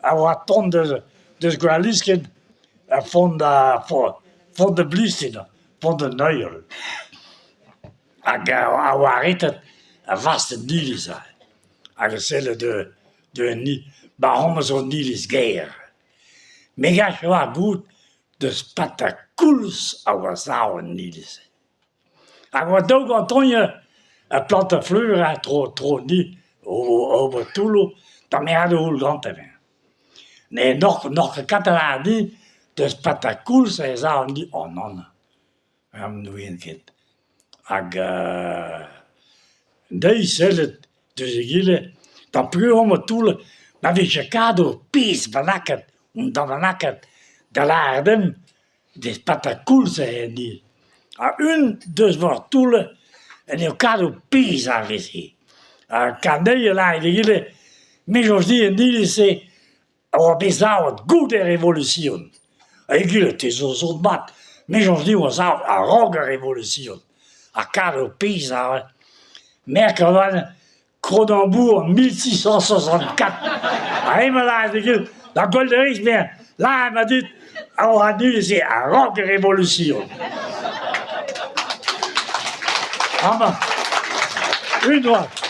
A oa tont deus Gwaliskenn ha font da font da Blistin, font da Neuial. Hag a oa aretet a-vast en iliz aze. Hag e selle deus an iliz, 'ba honnezh zo un iliz gaer. Me 'garfe 'oa goût deus petra koulz a oa sav an iliz-se. Hag oa dav gantañ plantañ fleur ha tro-tro di ober toulloù da merc'hed gantañ. Met n'oc'h ket kat da lâret din deus petra koulz ez a an di oh nann, n'ouien ket. Hag un deiz sellet deus egile da peogwir omp o toullañ ma vije kat ur pezh bennaket, un tamm bennaket da lâret dimp Deus petra koulz eo ni. Ha un deus war toull en eo kat ho pezh ar re-se. Ha kaneier a lâre d'egile, me 'soñj din en iliz-se a oa bet savet goude ar Revolusion. Ha egile, te zo sot mat, me 'soñj din e oa savet a-raok ar Revolusion. Ha kat ho pezh aze. Merk a oa Kronenbourg 1664. Ha hemañ lâret egile, da gwell a ris me, lâret ma dud a oa neuze a-raok ar Revolusion. Amañ, un oad.